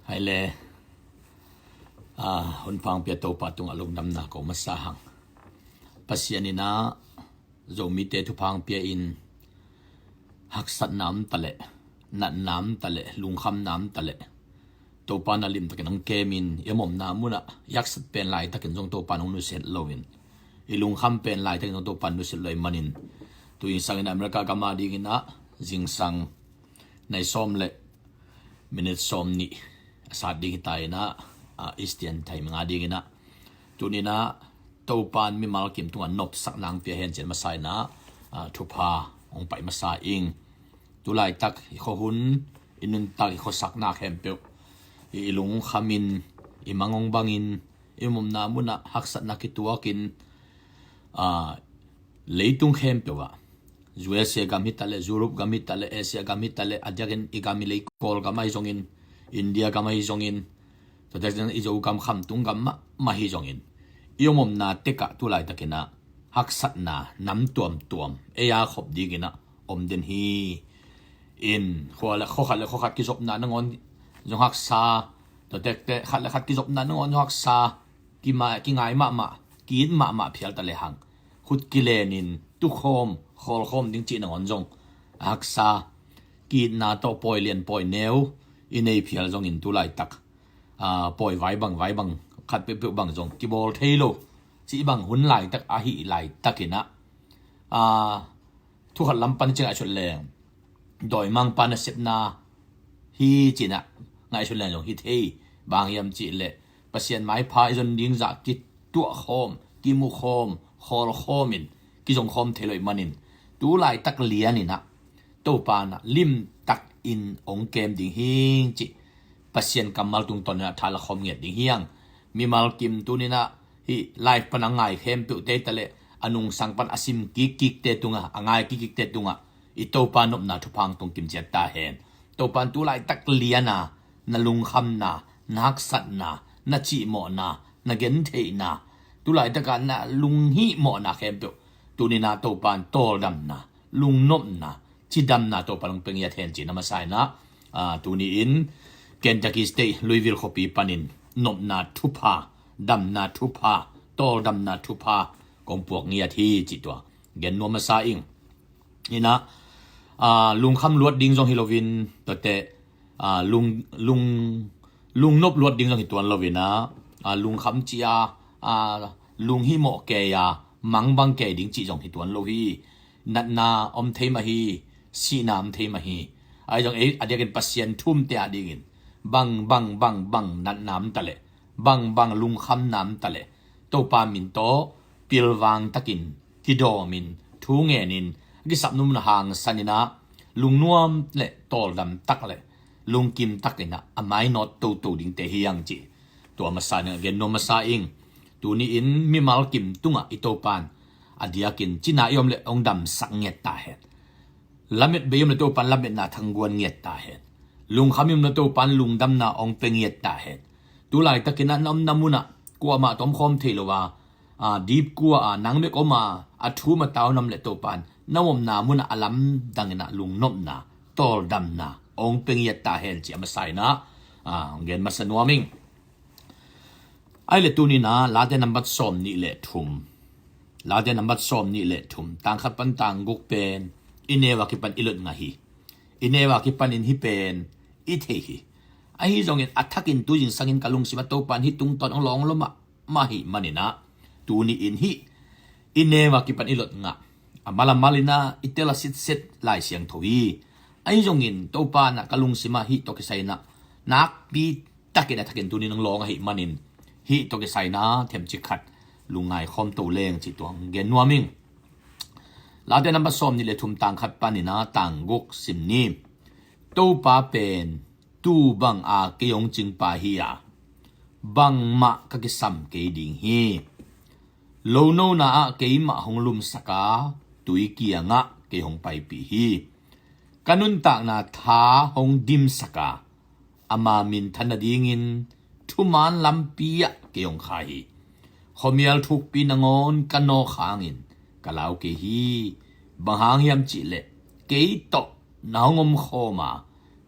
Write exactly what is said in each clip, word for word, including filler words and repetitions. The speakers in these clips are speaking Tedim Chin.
Ai le, a, hun pha hong pia Topa tungah lungdamna ko masa hang. Pasian in ah Zomite thupha hong pia in, haksatna om ta leh, natna om ta leh, lungkhamna om ta leh, Topa in ah limtakin hong kem in, i om omna munah i haksat pen laitakin zong Topa in hong nusiat loin, i lungkham pen laitakin zong Topa in nusiat lo ahih manin, tu zingsangin America gam a dingin ah zingsang nai sawm le minit sawm nih a sat ding hi ta in ah, a, Eastern Time nga dingin ah, tuni in ah Topa in mimal kim tungah nopsakna hong pia hen ci-in masa in ah, a, thupha hong pai masa ing. Tu laitak i khuahun, i nuntak, i khuasakna khempeuh, i, i lungkham in, i mang hong bang in, i om omna munah haksatna kituak in, a, leitung khempeuh ah, U S A gam hi ta leh, Europe gam hi ta leh, Asia gam hi ta leh, a diakin i gam i leikawl gam ahi zongin, India gam ahi zongin, tua tak ciang i Zogam khamtung gam mahmah hi zongin, i om omna tek ah tu laitakin ah haksatna nam tuamtuam ei a khop dingin ah om den hi. In, khua le, khua khat le khua khat kizopna nangawn zong haksa, tua tektek khat le khat kizopna nangawn zong haksa, kima-, kingai mahmah, ki-it mahmah phial ta lehang, khut kilenin tukhawm, khawlkhawm ding cih nangawn zong a haksa. Ki-itna tawh pawi lian pawi neu i nei phial zongin tu laitak, a, pawi vai bang, vai bang, khat peuhpeuh bang zong kibawl thei lo cih bang hun laitak ahih laitakin ah, a, thu khat lam pan ci ngaihsut leng, dawimangpa nasepna hi ci-in ah ngaihsut leng zong hi thei. Bang hang hiam cih leh, Pasian maipha i zon ding zah kituahkhawm, kimukhawm, khawlkhawm in kizongkhawm thei lo ahih manin, tu laitak lianin ah Topa in ah limtakin hong kem ding hi ing cih Pasian kammal tungtawnin ah tha lakhawm ngiat ding hi hang. Mimal kim tuni in ah hih live pan a ngai khempeuhte hi ta leh, a nungsang pan a sim kikkikte tungah, a ngai kikkikte tungah, i Topa nopna thupha hong tung kim ciat ta hen. Topa in tu laitak lian a na lungkhamna, na haksatna, na cihmawhna, na gentheihna, tu laitak a na lunghihmawhna khempeuh, tuni in ah Topa in tawldamna, lungnopna, cidamna Topa in hong pia ngiat hen ci-in a masa in ah, a, tuni in Kentucky State Louisville khuapi panin nopna thupha, damna thupha, tawldamna thupha kong puak ngiat hi cih tua gen nuam masa ing. In ah, a, lungkham luat ding zong hi loin, tuate, a, lung, lung, lungnop luat ding zong hi tuan loin ah, a, lungkham ci a, a, lunghihmawh kei a, mangbang kei ding cih zong hi tuan lo hi. Natna om thei mah hi, sihna om thei mah hi. Ahi zong ei a diakin Pasian thumte a dingin bang, bang, bang, bang natna om ta leh, bang, bang lungkhamna om ta leh, Topa min tawh pilvang takin kidawmin, thu ngenin, a kisap nunmun hangsanin ah, lungnuam le tawldam tak le lungkim takin ah a mainawt toto dingte hi hang cih tua masa in ah gen nuam masa ing. Tuni in mimal kim tungah i Topa in a diakin cina i om leh hong damsak ngiat ta hen. Lamet bei i om leh Topa in lametna thangguan ngiat ta hen. Lungkham i om leh Topa in lungdamna hong pia ngiat ta hen. Tu laitakin ah na omna munah kuamah tawh omkhawm thei lo a, a, dipkua a, nang bek om a, a thum a tau na om leh Topa in na omna munah a lamdangin ah lungnopna, tawldamna hong pia ngiat ta hen ci-a masa in ah, a, hong gen masa nuam ing. Ahi leh tuni in ah Late nambat sawm nih le thum, Late nambat sawm nih le thum, tang khat pan tang guk pen i neu a kipan i lot ngah hi. I neu a kipanin hih pen i thei hi. Ahi zongin a thakin tu zingsangin ka lungsim ah Topa in hih tungtawn hong lawng lo mah mah ahih manin ah, tuni in hih i neu a kipan i lot ngah, a mal a malin ah i tel a sitset Lai Siangtho hi. Ahi zongin Topa in ah ka lungsim ah hih tawh kisai in ah nakpi takin a thakin tuni in hong lawng ahih manin, hih tawh kisai in ah themcik khat lungngai khawm to leng cih tua hong gen nuam ing. Late nambat sawm nih le thum, tang khat panin ah tang guk sim ni. Topa pen tuu bang a kei hong cingpa hi a, bangmah ka kisam kei ding hi. Lonona ah keimah hong lumsak a, tui kiangah kei hong paipih hi. Ka nuntakna tha hong dimsak a, ama minthan nadingin thumaan lampi ah kei hong khai hi. Khuamial thukpi nangawn ka nawk hangin ka lau kei hi. Bang hang hiam cih leh kei tawh na hong omkhawm a,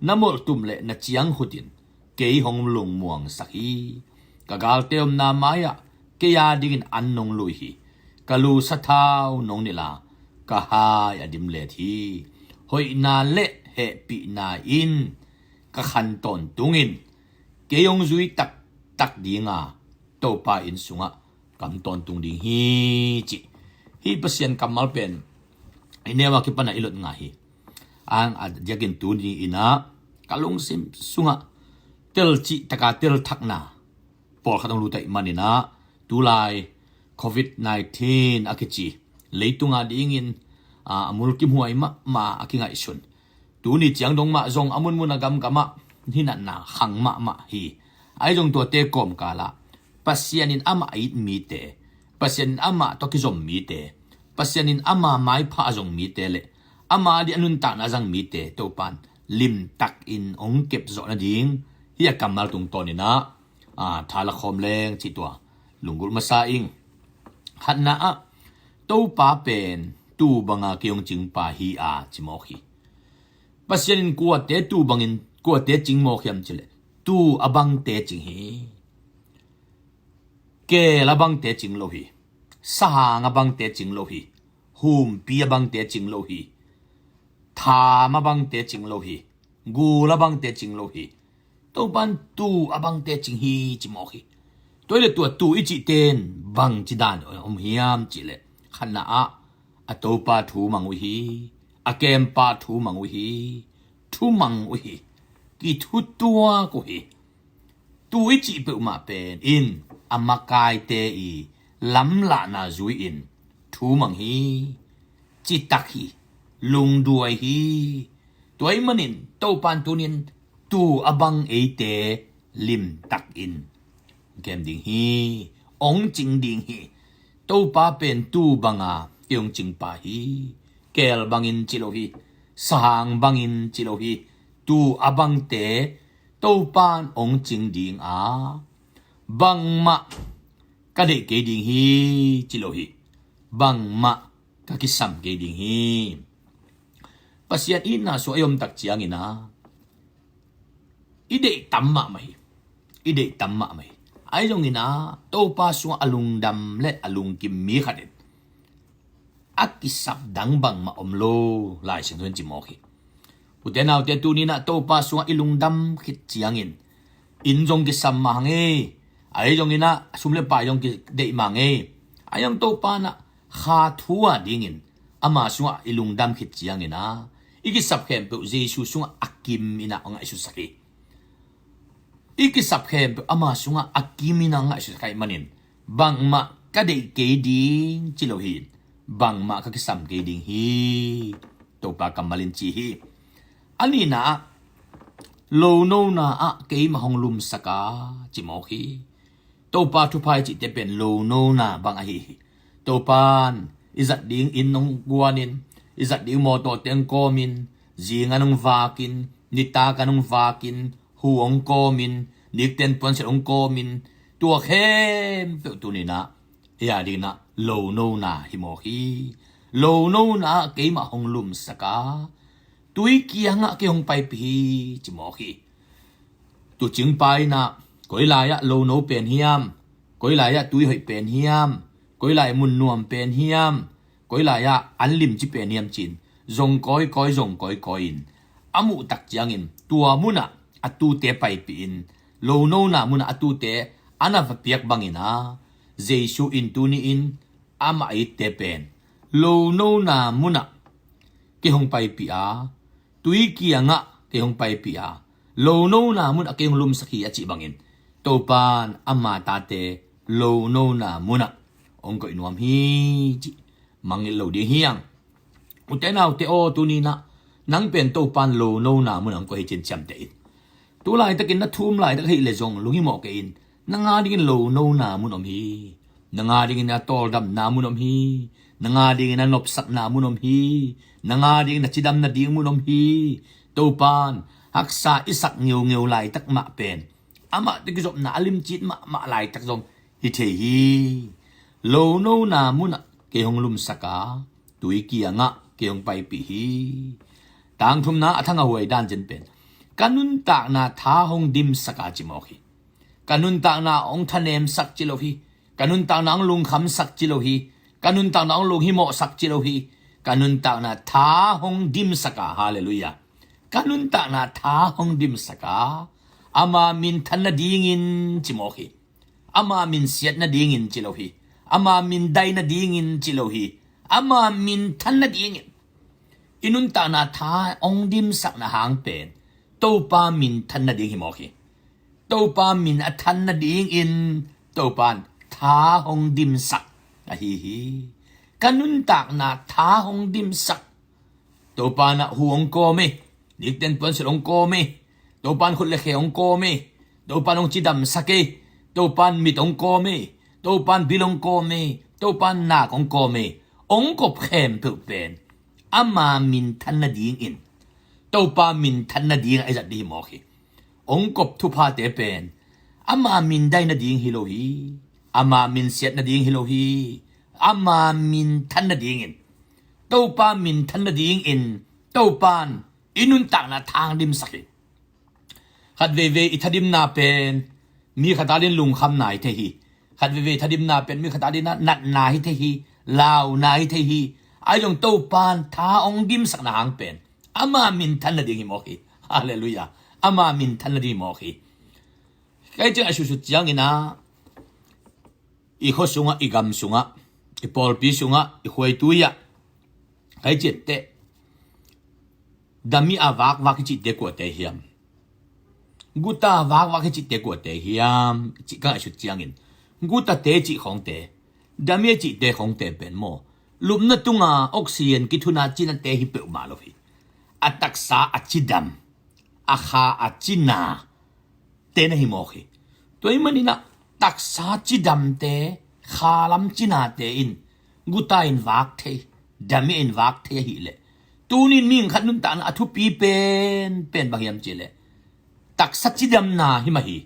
na molhtum le na ciangkhut in kei hong lungmuangsak hi. Ka galte omna mai-ah kei a dingin an nong lui hi. Ka lu sathau nong nilh a, ka hai a dimlet hi. Hoihna le hehpihna in ka khan tawntungin kei hong zui taktak dinga Topa inn sungah ka om tawntung ding hi, ci. Hih Pasian kammal pen i neu a kipan a i lot ngah hi. Ang a diakin tuni in ah ka lungsim sungah telcih taka telthakna pawlkhat hong lut ahih manin ah, tulai covid nineteen a kici leitung a dingin a, a mulkimhuai mahmah a kingaihsun. Tuni ciang dong mah zong a munmun a gamgam ah hinatna khang mahmah hi. Ahi zong tuate kawmkal ah Pasian in amah a it mite, Pasian in amah tawh kizom mite, Pasian in ama maipha a zong mite le ama ding a nuntakna a zang mite Topan limtakin hong kepzawh nading hih a kammal tungtawnin ah, a, tha la khawm leng cih tua lunggulh masa ing. Khatna ah, Topa pen tuu banga kei hong cingpa hi a, ci mawk hi. Pasian in kuate tuu bangin kuate cing mawk hiam cih leh, tuu a bangte cing hi. Keel a bangte cing lo hi. Sahang a bangte cing lo hi. Humpi a bangte cing lo hi. Tham a bangte cing lo hi. Gul a bangte cing lo hi. Topan tuu a bangte cing hi, ci mawk hi. Tua hi leh tua tuu i cihte in bangci dan om hiam cih leh, khatna ah a Topa thu mang uh hi. A kempa thu mang uh hi. Thu mang uh hi. Kithutuak uh hi. Tuu i cih peuhmah pen in a makaite i lamlahna zui-in thu mang hi. Citak hi. Lungduai hi. Tua ahih manin Topan tunin tuu a bang eite limtakin kem ding hi. Hong cing ding hi. Topa pen tuu banga kei hong cingpa hi. Keel bangin ci lo hi. Sahang bangin ci lo hi. Tuu a bangte Topan hong cing ding a, bangmah ka deih kei ding hi, ci lo hi. Bangmah ka kisam kei ding hi. Pasian itna sungah i om tak ciangin ah i deih tam mahmah hi. I deih tam mahmah hi. Ahi zongin ah Topa sungah a lungdam le a lungkim mi khat in a kisap dang bangmah om lo. Lai Siangtho in ci mawk hi. Ute naute, tuni-in ah Topa sungah i lungdam khit ciangin inn zong kisam mah hang ei. Ahi zongin ah sum le pai zong kideih mah hang ei. Ahi zong Topa in ah kha thu a dingin ama sungah i lungdam khit ciangin ah i kisap khempeuh Jesu sungah a kim in ah hong ngaihsutsak hi. I kisap khempeuh ama sungah a kim in ah hong ngaihsutsak ahih manin bangmah ka deih kei ding ci lo hi. Bangmah ka kisam kei ding hi. Topa kammal in ci hi. A nihna ah, lonona ah keimah hong lumsak a, ci mawk hi. Topa thupha i cihte pen lonona bang ahi hi. Topan i zat ding inn hong guanin, i zat ding mawtawte hong kawmin, zingan hong vakin, nitak an hong vakin, hu hong kawmin, nikten puansilh hong kawmin, tua khempeuh tuni-in ah ei a dingin ah lonona hi mawk hi. Lonona ah keimah hong lumsak a, tui kiangah kei hong paipih hi, ci mawk hi. Tuucingpa in ah koi lai-ah lono pen hiam, koi lai-ah tui hoih pen hiam, koi lai mun nuam pen hiam, koi lai-ah an limci pen hiam ci-in zong kawikawi, zong kawikawi in a muh tak ciangin tua munah a tuute paipih in, lonona munah a tuute a na va piak bangin ah Jesu in tuni-in amah a itte pen lonona munah kei hong paipih a, tui kiangah kei hong paipih a, lonona munah kei hong lumsak hi a cih bangin Topan ama tate lonona munah hong koih nuam hi cih mangngilh lo ding hi hang. Ute naute aw, tuni-in ah nang pen Topan lonona munah hong koih hi ci-in ciamteh in. Tu laitakin na thum laitak ahih leh zong lunghimawh kei in. Nang a dingin lonona mun om hi. Nang a dingin a tawldamna mun om hi. Nang a dingin a nopsakna mun om hi. Nang a dingin a cidam nading mun om hi. Topan haksa i sak ngeungeu laitak mah pen amah tawh kizopna a limcit mahmah laitak zong hi thei hi. Lonona munah kei hong lumsak a, tui kiangah kei hong paipih hi. Tangthumna a thang a huai dan cin pen, Ka nuntakna tha hong dimsak a ci mawk hi. Ka nuntakna hong thanemsak ci lo hi. Ka nuntakna hong lungkhamsak ci lo hi. Ka nuntakna hong lunghimawhsak ci lo hi. Ka nuntakna tha hong dimsak a, halleluiah. Ka nuntakna tha hong dimsak a, ama minthan nadingin ci mawk hi. Ama minsiat nadingin ci lo hi. Ama mindai nadingin ci lo hi. Ama minthan nadingin. I nuntakna tha hong dimsakna hang pen Topa minthan nading hi mawk hi. Topa min a than nadingin Topa in tha hong dimsak ahi hi. Ka nuntakna tha hong dimsak. Topa in ah hu hong kawm hi. Nikten puansilh hong kawm hi. Topa in khut le khe hong kawm hi. Topa in hong cidamsak hi. Topa in mit hong kawm hi. Topa in bil hong kawm hi. Topa in nak hong kawm hi. Hong kop khempeuh pen ama minthan nadingin, Topa minthan nading a i zat ding hi mawk hi. Hong kop thuphate pen ama mindai nading hi lo hi. Ama minsiat nading hi lo hi. Ama minthan nadingin, Topa minthan nadingin Topa in i nuntakna tha hong dimsak hi. Khat veivei i thadimna pen mi khat adingin lungkhamna hi thei hi. Khat veivei i thadimna pen mi khat adingin natna hi thei hi. Launa hi thei hi. Ahi zong Topa in tha hong dimsakna hang pen ama minthan nading hi mawk hi. Halleluiah. Ama minthan nading hi mawk hi. Kei ciang a susut ciangin ah i khua sungah, i gam sungah, i pawlpi sungah, i khuaitui ah kei ciatteh dami a vakvak i cihte kuate hiam? Guta vakvak i cihte kuate hiam? Cih ka ngaihsut ciangin gutate cih khawngte, dami a cihte khawngte pen maw, lupna tunga oxygen kithuna cinate hi peuhmah lo hi. A taksa a cidam, a kha a cina te na hi mawk hi. Tua ahih manin ah taksa cidamte, khalam cinate in guta in vak thei, dami in vak thei ahih leh, tunin mihing khat nuntakna a thupi pen pen bang hiam cih leh taksa cidamna hi mah hi.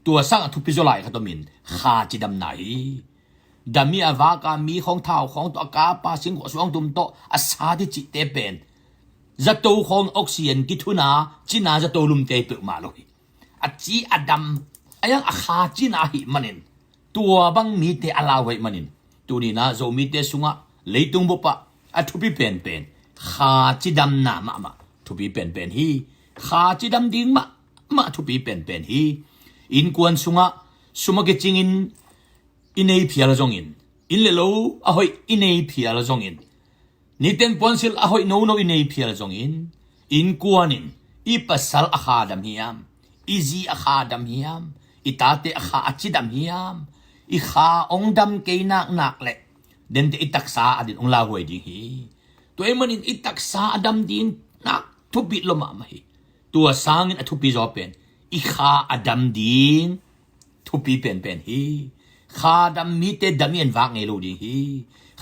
Tua sang a thupi zaw lai khat om in, kha cidamna hi. Dami a vak a, mi khawng, thau khawng tawh, a kap a, singkhuah suangtum tawh a sat i cihte pen zato khawng oxygen kithuna cina zato lumte hi peuhmah lo hi. A ci a dam, a yang a kha cina ahih manin, tua bang mite a lauhuai manin, tunin ah Zomite sungah, leitung bup ah a thupi penpen kha cidamna mahmah thupi penpen hi. Kha cidam ding mahmah thupi penpen hi. Innkuan sungah sum a kicingin i nei phial zongin, inn le lo a hoih i nei phial zongin, nikten puansilh a hoih nono i nei phial zongin, innkuan in i pasal a kha dam hiam, i zi a kha dam hiam, i tate a kha a cidam hiam? I kha hong dam kei naknak leh dente i taksa adin hong lauhuai ding hi. Tua ahih manin i taksa a dam ding nak thupi lo mahmah hi. Tua sangin a thupi zaw pen i kha a dam ding thupi penpen hi. Kha dam mite dami in vak ngei lo ding hi.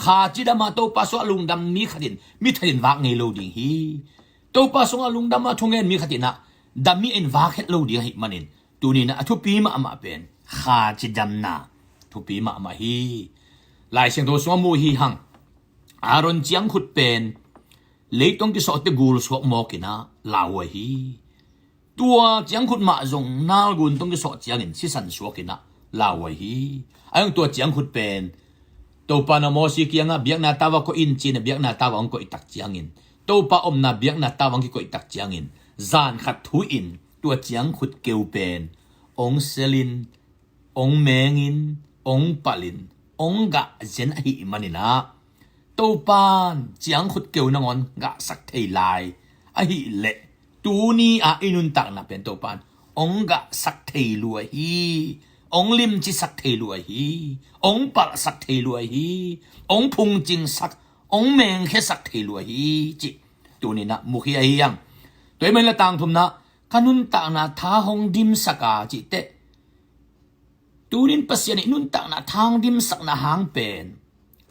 Kha cidam a Topa sungah lungdam mi khatin, mi thatin vak ngei lo ding hi. Topa sungah lungdam a thungen mi khatin ah dami in vak het lo ding ahih manin, tunin ah a thupi mahmah pen kha cidamna thupi mahmah hi. Lai Siangtho sungah mu hi hang. Aaron ciangkhut pen leitung kisawhte gul suak mawkin ah lauhuai hi. Tua ciangkhut mah zong nalgun tawh kisawh ciangin sisan suakin ah lauhuai hi. A hang tua ciangkhut pen Topa in ah Mosi kiangah biakna tau ah koih in ci-in ah biakna tau ah hong koih tak ciangin, Topa omna biakna tau ah hong kikoih tak ciangin, zan khat thu-in tua ciangkhut keu pen hong selin, hong mengin, hong palhin, hong gah zen ahih manin ah, Topa in ciangkhut keu nangawn gahsak thei lai ahih leh, tuni-ah i nuntakna pen Topa in hong gahsak thei lua hi. Hong limcisak thei lua hi. Hong palhsak thei lua hi. Hong phungcingsak, hong mengkhiasak thei lua hi, cih tunin ah mukhia hi hang. Tua ahih manin la tangthumna, ka nuntakna tha hong dimsak a, cih teh, tunin Pasian i nuntakna tha hong dimsakna hang pen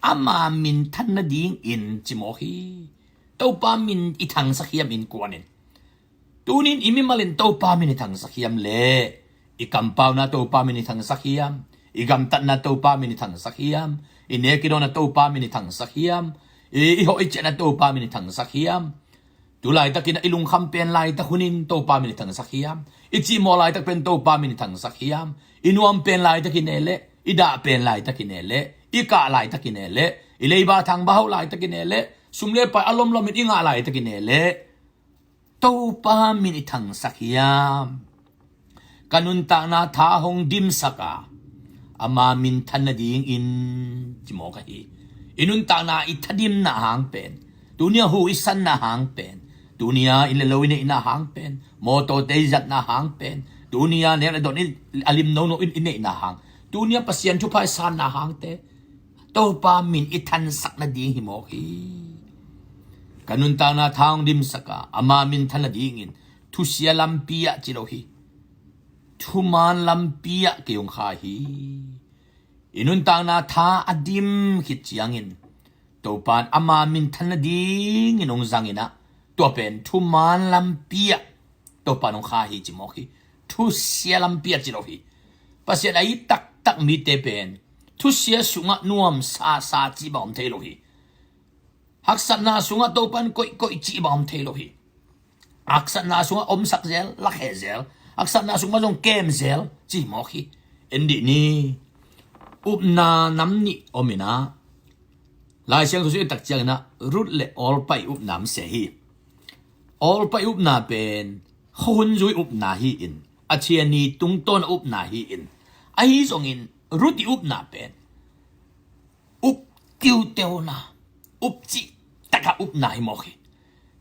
ama minthan nadingin ci mawk hi. Topa min i thangsak hiam innkuan in? Tunin i mimal in Topa min i thangsak hiam leh, i kampauna Topa min i thangsak hiam? I gamtatna Topa min i thangsak hiam? I nek i dawnna Topa min i thangsak hiam? I, i hawh i ciahna Topa min i thangsak hiam? Tu laitakin ah i lungkham pen laitak hunin Topa min i thangsak hiam? I cihmawh laitak pen Topa min i thangsak hiam? I nuam pen laitak i ne leh, i dah pen laitak i ne leh, i kah laitak i ne leh, i leiba thangba hauh laitak i ne leh, sum le pai a lomlomin i ngah laitak i ne leh, Topa min i thangsak hiam? Ka nuntakna tha hong dimsak a, ama min than nadingin ci mawk ahi. I nuntakna i thadimna hang pen, tuni a hu i sanna hang pen, tuni a inn le lo i neihna hang pen, mawtawte i zatna hang pen, tuni a nek le don i a lim nono in i neihna hang, tuni a Pasian thupha i sanna hangte, Topa min i thansak nading hi mawk hi. Ka nuntakna tha hong dimsak a, ama min than nadingin thusia lampi ah ci lo hi. Thuman lampi ah kei hong kha hi. I nuntakna tha a dim khit ciangin Topa in ama min than nadingin hong zangin ah, tua pen thuman lampi ah Topa in hong kha hi ci mawk hi. Thusia lampi ah ci lo hi. Pasian a it taktak mite pen thusia sungah nuamsa sa cih bang om thei lo hi. Haksatna sungah Topa in koihkoih cih bang om thei lo hi. Haksatna sungah omsak zel, lakhia zel. Haksatna sungah zong kem zel cih mawk hi. En dih ni. Upna nam nih om in ah, Lai Siangtho sung i et tak ciangin ah Ruth le Orpah i upna om se hi. Orpah i upna pen khuahun zui upna hi-in, a chia ni tungtawn a upna hi-in, ahi zongin Ruth i upna pen up tiuteuna, up cih taka upna hi mawk hi.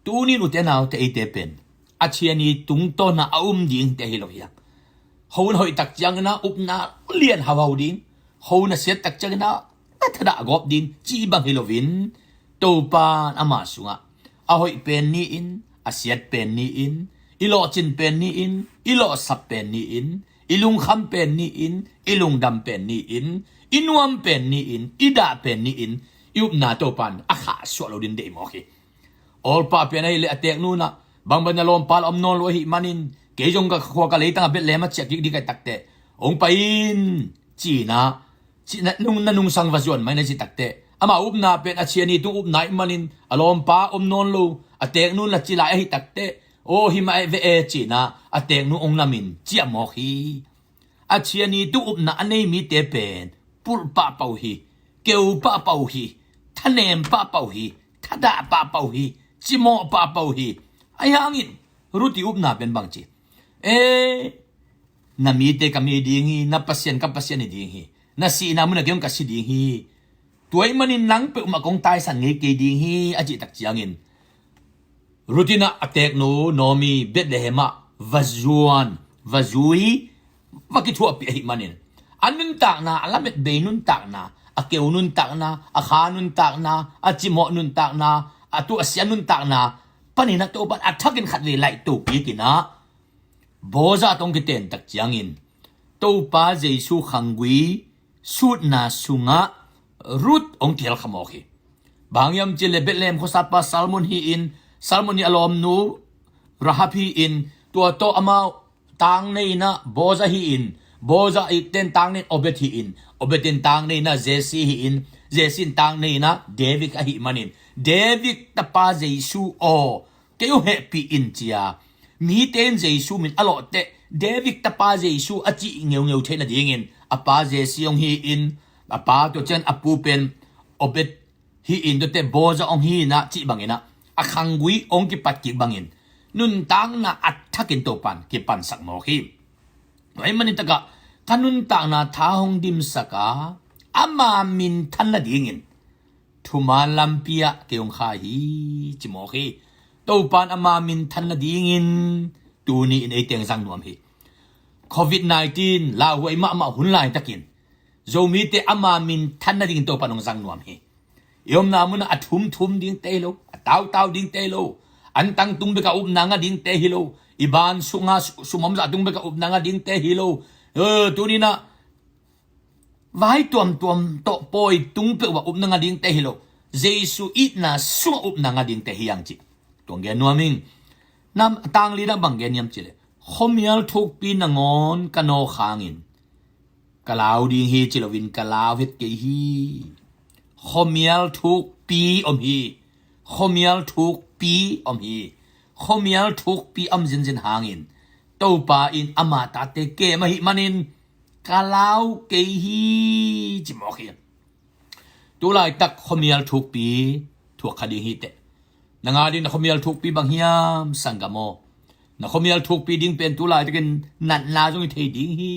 Tuni nute naute eite pen a chia ni tungtawn a um dingte hi lo hi hang. Khuahun hoih tak ciangin ah upna lian hauhau ding, khuahun a siat tak ciangin ah tathadah a gawp ding cih bang hi loin, Topa in ama sungah a hoih pen ni-in, a siat pen ni-in, i lawhcin pen ni-in, i lawhsap pen ni-in, i lungkham pen ni-in, i lungdam pen ni-in, i nuam pen ni-in, i dah pen ni-in, i upna Topa in a khahsuah lo ding deih mawk hi. Orpah pen ahih leh a teeknu in ah bangbang a lawmpa la om nawn lo ahih manin, kei zong ka khua ka leitang a Bethlehem ah ciah kik ding ka hih takteh, hong pai in ci-in ah, ci-in ah nung, na nungsang va zuan mai na cih takteh, ama upna pen a chia ni tung upna ahih manin a lawmpa om nawn lo, a teeknu in la ci lai ahih takteh, aw hi mah e ve e ci-in ah a teeknu hong nam in ciah mawk hi. A chia ni tung upna a nei mite pen pulh pahpah uh hi, keu pahpah uh hi, thanem pahpah uh hi, thadah pahpah uh hi, cimawh pahpah uh hi. Ahi hangin Ruth i upna pen bang ci? E, na mite ka mi ding hi, na Pasian ka Pasian hi ding hi, na sihna munah kei zong ka si ding hi, tua ahih manin nang peuhmah kong taisan ngei kei ding hi, a cih tak ciangin Ruth in ah a teeknu Naomi Bethlehem ah va zuan, va zui, va kithuahpih ahih manin, a nuntakna, a lametbei nuntakna, a keu nuntakna, a kha nuntakna, a cimawh nuntakna, a tuahsia nuntakna panin ah Topa in a thakin khatvei laih to kik in ah, Boaz tawh hong kiten tak ciangin Topa Jesu khanggui sutna sungah Ruth hong kihel kha mawk hi. Bang hang hiam cih leh Bethlehem khuasapa Salmon hi-in, Salmon i a lawmnu Rahab hi-in, tua tawh amau tang nei in ah Boaz hi-in, Boaz i ten tang nei in Obed hi-in, Obed in tang nei in ah Jesse hi-in, Jesse in tang nei in ah David ahih manin, David tapa Jesu aw, kei uh hehpih in ci-a mite in Jesu min a lawhteh, David tapa Jesu a cih ngeungeu theih nadingin a pa Jesse hong hi-in, a pa, tua ciang a pu pen Obed hi-in, tuate Boaz hong hi in ah cih bangin ah a khanggui hong kipat kik bangin nuntakna a thakin Topa in kipansak mawk hi. Tua ahih manin takah ka nuntakna tha hong dimsak a, ama min than nadingin thuman lampi ah kei hong kha hi ci mawk hi. Topa in ama min than nadingin tuni in ei teng zang nuam hi. Covid nineteen lauhuai mahmah hun laitakin Zomite ama min than nadingin Topa in hong zang nuam hi. I omna munah a thumthum dingte hi lo, a tautau dingte hi lo, an tangtung bek a upna ngah dingte hi lo, i ban sunga su-, sum omzah tung bek a upna ngah dingte hi lo. Eh, tuni in ah vai tuamtuam tawh pawi tung peuh ah upna ngah dingte hi lo, Jesu itna sungah upna ngah dingte hi hang cih tua hong gen nuam ing. Nam, a tang li-na bang gen hiam cih leh, khuamial thukpi nangawn ka nawk hangin ka lau ding hi ci loin ka lau het kei hi. Khuamial thukpi om hi. Khuamial thukpi om hi. khuamial thukpi a om zinzin hangin Topa in ama tate kem ahih manin ka lau kei hi, ci mawk hi. Tulaitak khuamial thukpi thuak kha ding hi teh. Na ngah ding na khuamial thukpi bang hiam, sanggam aw? Na khuamial thukpi ding pen tulaitakin natna zong hi thei ding hi.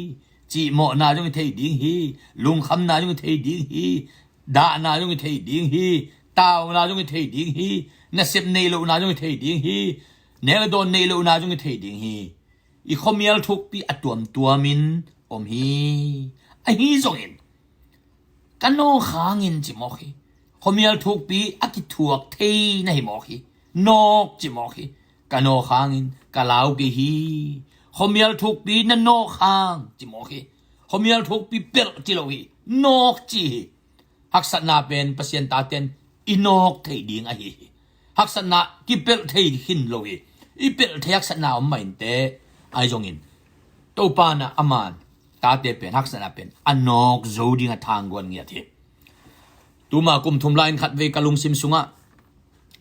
Cihmawhna zong hi thei ding hi. Lungkhamna zong hi thei ding hi. Dahna zong hi thei ding hi. Tauna zong hi thei ding hi. Nasep neih lohna zong hi thei ding hi. Neldawn neih lohna zong hi thei ding hi. I khuamial thukpi a tuamtuamin om hi. Ahi zongin ka nawk hangin ci mawk hi. Khuamial thukpi a kithuak thei na hi mawk hi. Nawk ci mawk hi. Ka nawk hangin ka lau kei hi. Khuamial thukpi na nawk hang ci mawk hi. Khuamial thukpi pelh ci lo hi. Nawk ci hi. Haksatna pen Pasian taten i nawk thei ding ahi hi. Haksatna kipelh thei khin lo hi. I pelh thei haksatna om mah inteh. Ahi zongin Topa in aman tate pen haksatna pen a nawk zo ding a thangguan ngiat hi. Tuma kum thum lai-in khatvei ka lungsim sungah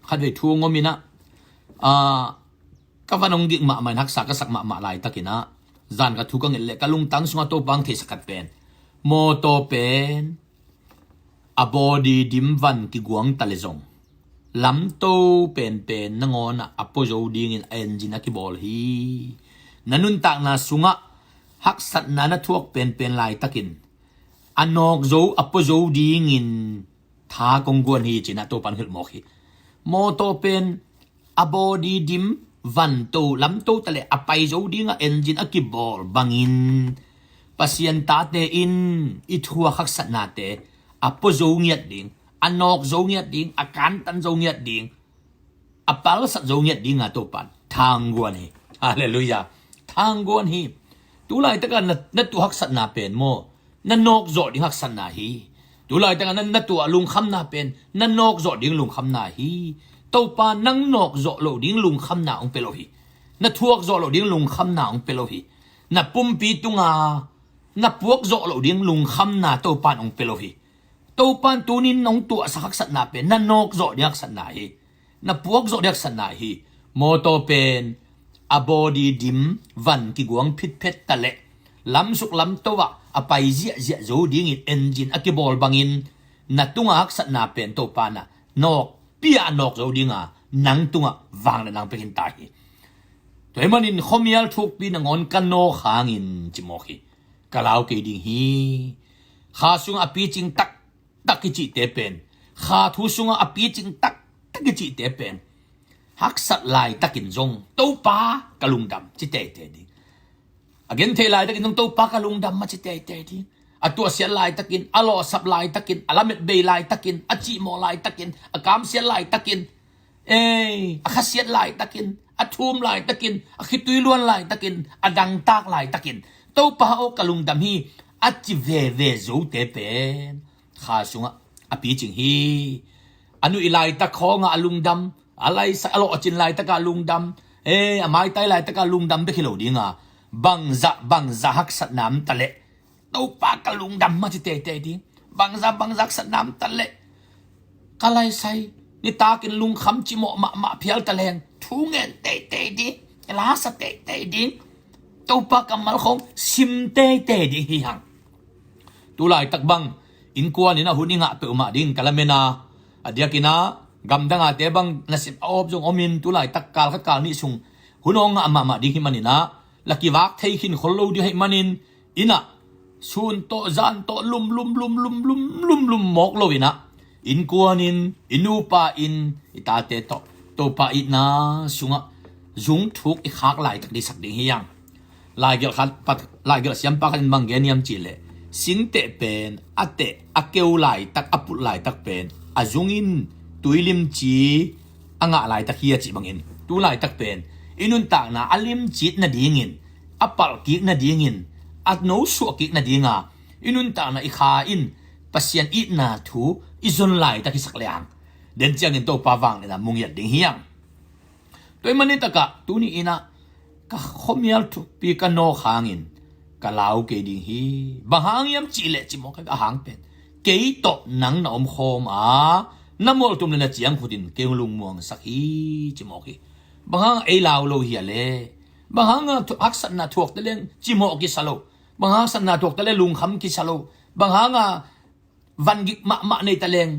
khatvei thu ngom in ah, ah, ka van hong gik mahmah in haksa ka sak mahmah laitakin ah, zan ka thu ka nget leh ka lungtang sungah Topa hong theihsak khat pen, mawtaw pen a body dim van kiguang ta leh zong, lamto penpen nangawn ah a pua zo dingin a engine a kibawl hi. Na nuntakna sungah haksatna na thuak penpen laitakin a nawk zo, a pua zo dingin tha kong guan hi, ci-in ah Topa in hilh mawk hi. Mawtaw pen a body dim, van to, lamto ta leh a pai zo dingah engine a kibawl bangin Pasian tate in i thuak haksatnate a pua zo ngiat ding, a nawk zo ngiat ding, a kantan zo ngiat ding, a palsat zo ngiat dingah Topa in thangguan hi. Halleluiah. Thangguan hi. Tulaitaka na, na tuah haksatna pen maw, na nawk zawh ding haksatna hi. Tulaitaka na, na tuah lungkhamna pen na nawk zawh ding lungkhamna hi. Topa nang nawk zawh loh ding lungkhamna hong pia lo hi. Na thuak zawh loh ding lungkhamna hong pia lo hi. Na pumpi tunga na puak zawh loh ding lungkhamna Topa in hong pia lo hi. Topa in tuni-in nong tuahsak haksatna pen na nawk zawh ding haksatna hi. Na puak zawh ding haksatna hi. Mawtaw pen a body dim, van kiguang phitphet ta leh lamsuk lamto ah a pai ziahziah zo dingin engine a kibawl bangin na tunga haksatna pen Topa in ah nawkpi-a a nawk zo dinga nang tungah vangliatna hong pia khin ta hi. Tua ahih manin khuamial thukpi nangawn ka nawk hangin ci mawk hi. Ka lau kei ding hi. Kha sungah a picing taktak i cihte pen, kha thu sungah a picing taktak i cihte pen, haksat laitakin zong Topa ka lungdam ci teitei ding. A gentheih laitakin zong Topa ka lungdam mah ci teitei ding. A tuahsiat laitakin, a lawhsap laitakin, a lametbei laitakin, a cihmawh laitakin, a kamsiat laitakin, ei, a khasiat laitakin, a thum laitakin, a khitui luan laitakin, a dangtak laitakin, Topa aw ka lungdam hi, a ci veve zote pen kha sungah a picing hi. A nuih laitak khawngah a lungdam, a laisa, a lawhcin laitakah a lungdam, ei, a maitai laitakah a lungdam bek hi lo dinga, bangzah bangzah haksatna om ta leh Topa ka lungdam mah ci teitei ding. Bangzah bangzah haksatna om ta leh ka laisai nitakin lungkham cimawh mahmah phial ta leng thu ngen teitei ding, lasa teitei ding, Topa kammal khawng sim teitei ding hi hang. Tulaitak bang innkuan in ah hun i ngah peuhmah ding ka lamen a, a diakin ah gamdang ate bang nasep a awp zong om in, tulaitak kal khat kal nih sung hun hong ngah mahmah ding hih manin ah, la kivak thei khin khol lo ding ahih manin, inn ah sun tawh zan tawh lum lum lum lum lum lum lum mawk lo in ah, innkuan in, i nupa in, i tate tawh Topa itna sungah zung thuk i khak laitak ding sak ding hi hang. Laigelh khat, pat, laigelh siampa khat in bang gen hiam cih leh, singteh pen a teh, a keu laitak, a put laitak pen a zung in tui limci a ngah laitak hi a cih bangin, tu laitak pen i nuntakna a limcit nadingin, a palh kik nadingin, a nosuah kik nadinga i nuntakna, i kha in Pasian itna thu i zon laitak hi sak lehang, den ciangin Topa vangliatna mu ngiat ding hi hang. Tua ahih manin takah tuni in ah ka khuamial thukpi ka nawk hangin ka lau kei ding hi. Bang hang hiam cih leh ci mawk hi, a hang pen kei tawh nang na omkhawm a, na mualtum le na ciangkhut in kei hong lungmuangsak hi, ci mawk hi. Bang hanga ei lau lo hi a le? Bang hanga thu-, haksatna thuak ta leng cimawh kisa lo? Bang hanga haksatna thuak ta leng lungkham kisa lo? Bang hanga vangik mahmah nei ta leng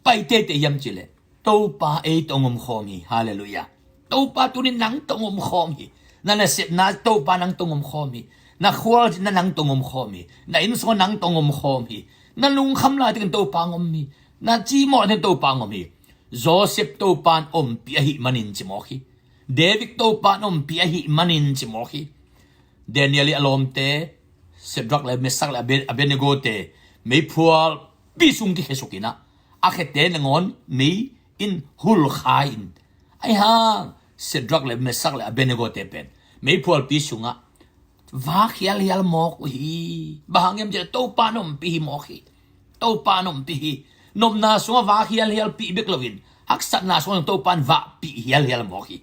pai teitei hiam cih leh, Topa ei tawh hong om khawm hi. Halleluiah. Topa tuni nang tawh hong om khawm hi. Na nasepna Topa nang tawh hong om khawm hi. Na khualzinna nang tawh hong om khawm hi. Na inn sungah nang tawh hong om khawm hi. Na lungkham lai takin Topa hong om hi. Na cimawh takin Topa hong om hi. Joseph Topa in ompih ahih manin cimawh hi. David Topa in ompih ahih manin cimawh hi. Daniel ii a lawmte, Shadrach le Meshach le Abed-, Abednego te, meiphualpi sung kikhesuk in ah, a khete nangawn mei in hulkhai in. Ahi hang Shadrach le Meshach le Abednego te pen meiphualpi sungah vak hialhial mawk uh hi. Bang hang hiam cih leh Topa in ompih hi mawk hi. Topa in ompih hi. Nopna sungah vak hialhialpih bek loin, haksatna sungah Topa in vahpih hialhial mawk hi.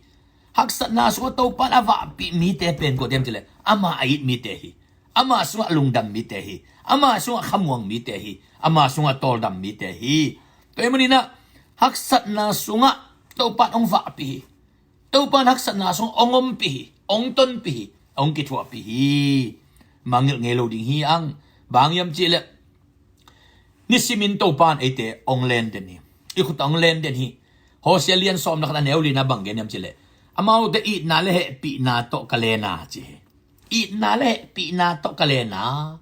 Haksatna sungah Topa in a vahpih mite pen kua hiam cih leh, ama a it mite hi. Ama sungah lungdam mite hi. Ama sungah khamuang mite hi. Ama sungah tawldam mite hi. Tua ahih manin ah haksatna sungah Topa in hong vahpih hi. Topa in haksatna sungah hong ompih hi. Hong tonpih hi. Hong kithuahpih hi. Mangngilh ngei lo ding hi hang. Bang hang hiam cih leh, nisimin Topa in eite hong len den hi. I khut ah hong len den hi. Hosea lian sawm le khat a neu li na bang gen hiam cih leh, amaute itna le hehpihna tawh ka len a ci hi. Itna le hehpihna tawh ka len a,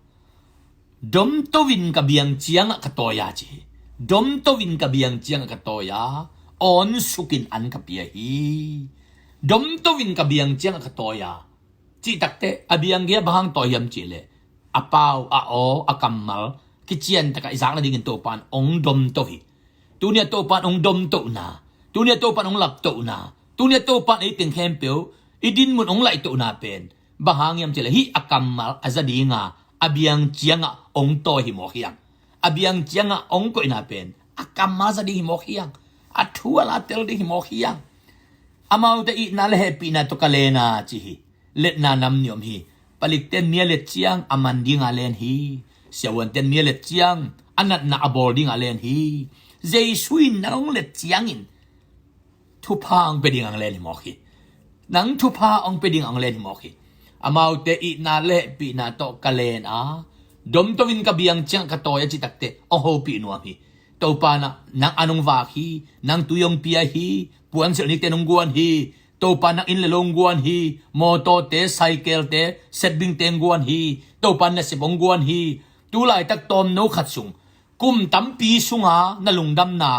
domto in ka biang ciangah ka tawi a ci hi. Domto in ka biang ciangah ka tawi a, awn sukin an ka pia hi. Domto in ka biang ciangah ka tawi a, cih takteh a biang gei ah bang hang tawi hiam cih leh, a pau, a aw, a kammal kician takah i zak nadingin Topa in hong domto hi. Tuni a Topa in hong domtohna, tuni a Topa in hong laptohna, tuni a Topa in ei teng khempeuh i dinmun hong laihtohna pen bang hang hiam cih leh, hih a kammal a za dinga, a biang ciangah hong tawi hi mawk hi hang. A biang ciangah hong koihna pen a kammal za ding hi mawk hi hang. A thu a la tel ding hi mawk hi hang. Amaute itna le hehpihna tawh ka len a ci hi. Letna nam nih om hi. Palikten mi a let ciang a man dinga len hi. Siavuanten mi a let ciang a natna a bawl dinga len hi. Jesu in nang hong let ciangin thupha hong pia ding hong len hi mawk hi. Nang thupha hong pia ding hong len hi mawk hi. Amaute itna le hehpihna tawh ka len a, domto in ka biang ciang ka tawi a cih takteh hong hopih nuam hi. Topa in ah nang an hong vak hi. Nang tui hong pia hi. Puansilh nikte in hong guan hi. Topa in nang inn le lo hong guan hi. Mawtawte, cycle-te, setbingte hong guan hi. Topa in nasep hong guan hi. Tu laitak tawmno khat sung, kum tampi sunga na lungdamna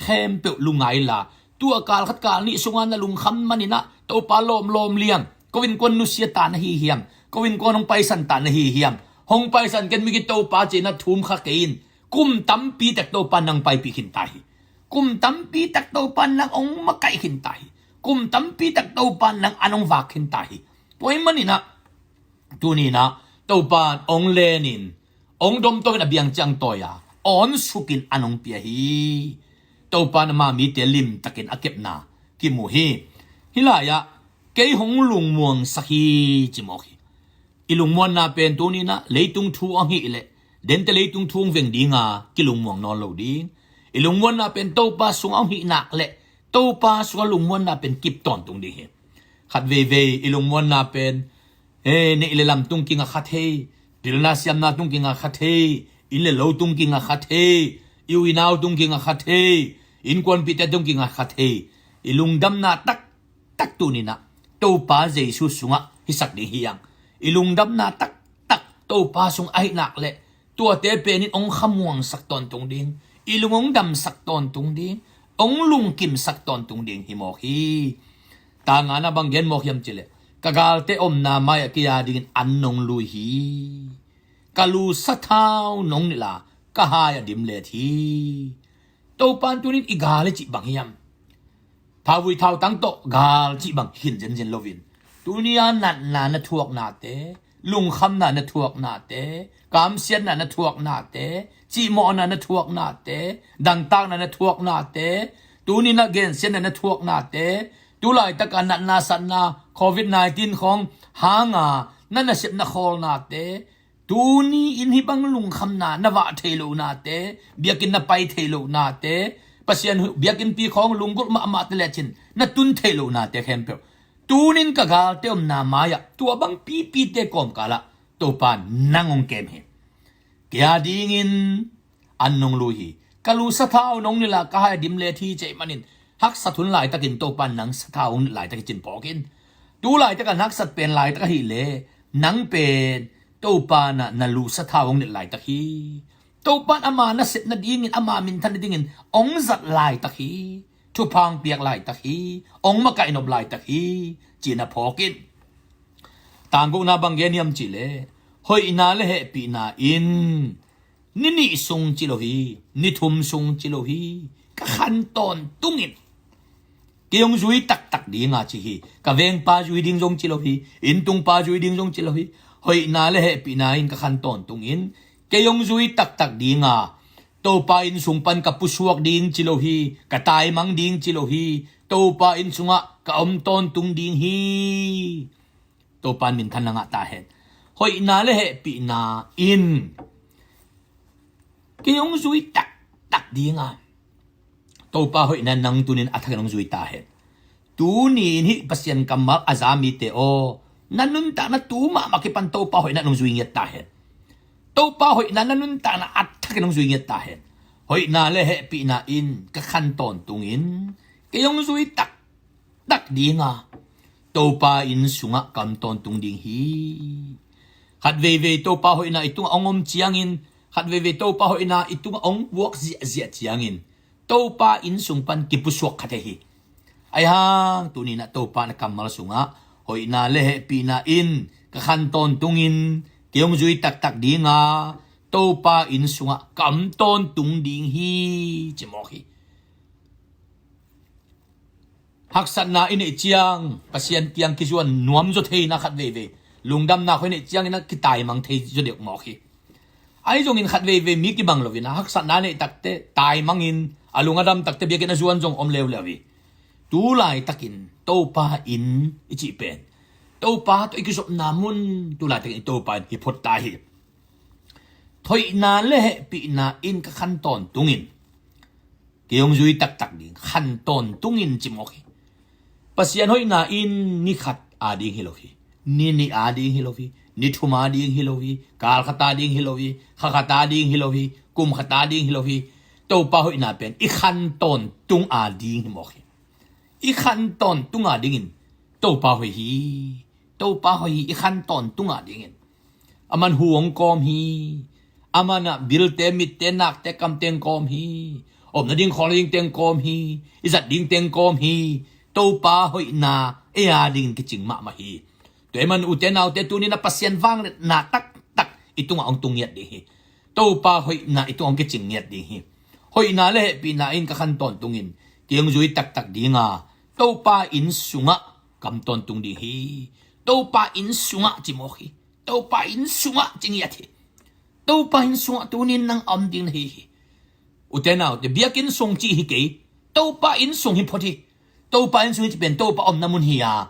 khempeuh lungngai inla, tu a kal khat kal nih sunga na lungkham manin ah Topa lawmlawm liang, ko innkuan nusia ta na hi hiam? Ko innkuan hong paisan ta na hi hiam? Hong paisan ken migit Topa ci-in ah thum kha kei in. Kum tampi tak Topa in nang paipih khin ta hi. Kum tampi tak Topa in nang hong makaih khin ta hi. Kum tampi tak Topa in nang an hong vak khin ta hi. Tua ahih manin ah tuni in ah Topa in hong len in, hong domto in a biang ciang tawi a, awn sukin an hong pia hi. Topa in ama mite limtakin a kepna kimu hi. Hih lai-ah kei hong lungmuangsak hi ci mawk hi. I lungmuanna pen tuni in ah leitung thu ahih leh, dente leitung thu hong veng dinga kilungmuang nawn lo ding. I lungmuanna pen Topa sungah hong hih nak leh, Topa sungah lungmuanna pen kip tawntung ding hi. Khat veivei i lungmuanna pen, eh, neih le lam tung kinga kha thei, pilna siamna tung kinga kha thei, inn le lo tung kinga kha thei, i u i nau tung kinga kha thei, innkuanpihte tung kinga kha thei. I lungdamna taktak tuni in ah Topa Jesu sungah hisak ding hi hang. I lungdamna taktak Topa sung ahih nak leh, tuate pen in hong khamuangsak tawntung ding, i lung hong damsak tawntung ding, hong lungkimsak tawntung ding hi mawk hi. Tangana bang gen mawk hiam cih leh, ka galte omna mai-ah kei a dingin an nong lui hi. Ka lu sathau nong nilh a, ka hai a dim let hi. Topa in tuni in i gal i cih bang hiam? Thauvui thautang tawh gal cih bang khin zenzen loin, tuni a natna na thuaknate, lungkhamna na thuaknate, kamsiatna na thuaknate, cihmawhna na thuaknate, dangtakna na thuaknate, tuni in a gensiatna na thuaknate, tu laitaka natna satna covid nineteen khawng hanga na nasepna khawlnate, tuni in hih bang lungkhamna na vah thei lohnate, biakinn na pai thei lohnate, Pasian biakinnpi khawng lunggulh mahmah te lecin na tun theih lohnate khempeuh tunin ka galte omna mai-ah tua bang pipite kawmkalah Topa nang hong kem hi. Kei a dingin an nong lui hi. Ka lu sathau nong nila ka hai dim le thi ceih manin haksat hun laitakin Topa nang sathau hong nit laitak hi cin phawk in. Tu laitakan haksat pen laitak ahih le nang pen Topa na na lu sathau hong nit laitak hi. Topa in ama nasep nadingin ama minthan nadingin hong zat laitak hi. Thupha hong piak laitak hi. Hong makaih nop laitak hi. Cina phawk in. Tangkona bang gen hiam cihleh hoihna le hehpihna in ni nih sung ci lo hi, ni thum sung ci lo hi, ka khan tawntungin kei hong zui taktak dinga ci hi. Ka vengpa zui ding zong ci lo hi, inntungpa zui ding zong ci lo hi. Hoihna le hehpihna in ka khan tawntungin kei hong zui taktak dinga Topa inn sung pan ka pusuak ding ci lo hi, ka taimang ding ci lo hi. Topa inn sungah ka om tawntung ding hi. Topa in minthan na ngah ta hen. Hoihna le hehpihna in kei hong zui taktak dinga Topa hoihna nang tunin a thakin hong zui ta hen. Tuni in hih Pasian kammal a za mite aw, na nuntakna tu mahmah kipan Topa hoihna nong zui ngiat ta hen. Topa hoihna na nuntakna a thakin hong zui ngiat ta hen. Hoihna le hehpihna in ka khan tawntungin kei hong zui taktak dinga Topa inn sungah ka om tawntung ding hi. Khat veivei Topa hoihna i tungah hong om ciangin, khat veivei Topa hoihna i tungah hong vuak ziahziah ciangin Topa inn sung pan kipusuak kha thei hi. Ahi hang tuni in ah Topa na kammal sungah hoihna le hehpihna in ka khan tawntungin kei hong zui taktak dinga Topa inn sungah ka om tawntung ding hi, ci mawk hi. Haksatna i neih ciang Pasian kiang kizuan nuam zaw thei in ah khat veivei lungdamna khawng i neih ciangin ah kitaimang thei zaw deuh mawk hi. Ahi zongin khat veivei mi kibang loin ah haksatna neih takte taimangin a lung a dam takte biakinn a zuan zong om leuleu hi. Tu laitakin Topa inn i cih pen Topa tawh i kizopna mun tu laitakin i Topa inn hi phot ta hi. Hoihna le hehpihna in ka khan tawntungin kei hong zui taktak ding, khan tawntungin ci mawk hi. Pasian hoihna in ni khat a ding hi lo hi. Ni nih a ding hi lo hi. Ni thum a ding hi lo hi. Kal khat a ding hi lo hi. Kha khat a ding hi lo hi. Kum khat a ding hi lo hi. Topa hoihna pen i khan tawntung a ding hi mawk hi. I khan tawntung a dingin Topa hoih hi. Topa hoih hi i khan tawntung a dingin. A man hu hong kawm hi. A man ah bilte, mitte, nakte, kamte hong kawm hi. Om nading khawl nadingte hong kawm hi. I zat dingte hong kawm hi. Topa hoihna ei a dingin kicing mahmah hi. Tua ahih man ute naute tuni in ah Pasian vangliatna taktak i tungah hong tung ngiat ding hi. Topa hoihna i tungah hong kicing ngiat ding hi. Hoihna le hehpihna in ka khan tawntungin kei hong zui taktak dinga Topa inn sungah ka om tawntung ding hi. Topa inn sungah ci mawk hi. Topa inn sungah ci ngiat hi. Topa inn sungah tuni in nang a om ding na hi hi. Ute naute, biakinn sung cih hi kei. Topa inn sung hi phot hi. Topa inn sung hi cih pen Topa omna mun hi a.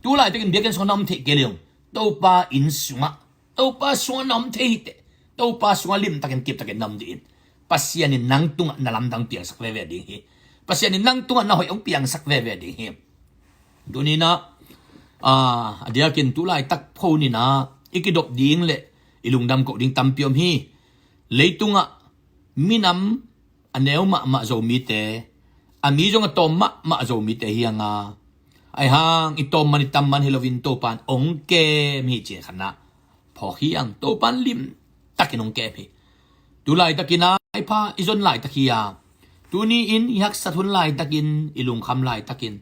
Tu laitakin biakinn sungah na om theih kei leng Topa inn sungah, Topa sungah na om thei hi teh. Topa sungah limtakin kiptakin na om dih in. Pasian in nang tungah na lamdang piangsak veve ding hi. Pasian in nang tungah na hoih hong piangsak veve ding hi. Tuni in ah, ah, a diakin tu laitak phone in ah i kidop ding le i lungdam koh ding tampi om hi. Leitungah minam a neu mahmah Zomite, a mi zong a tawm mahmah Zomite hi hang a, ahi hang i tawm man i tam man hi loin Topa in hong kem hi cih khat na phawk hi hang. Topa in limtakin hong kem hi. Tu laitakin a i pha i zon laitak hi a, tuni in i haksat hun laitakin, i lungkham laitakin,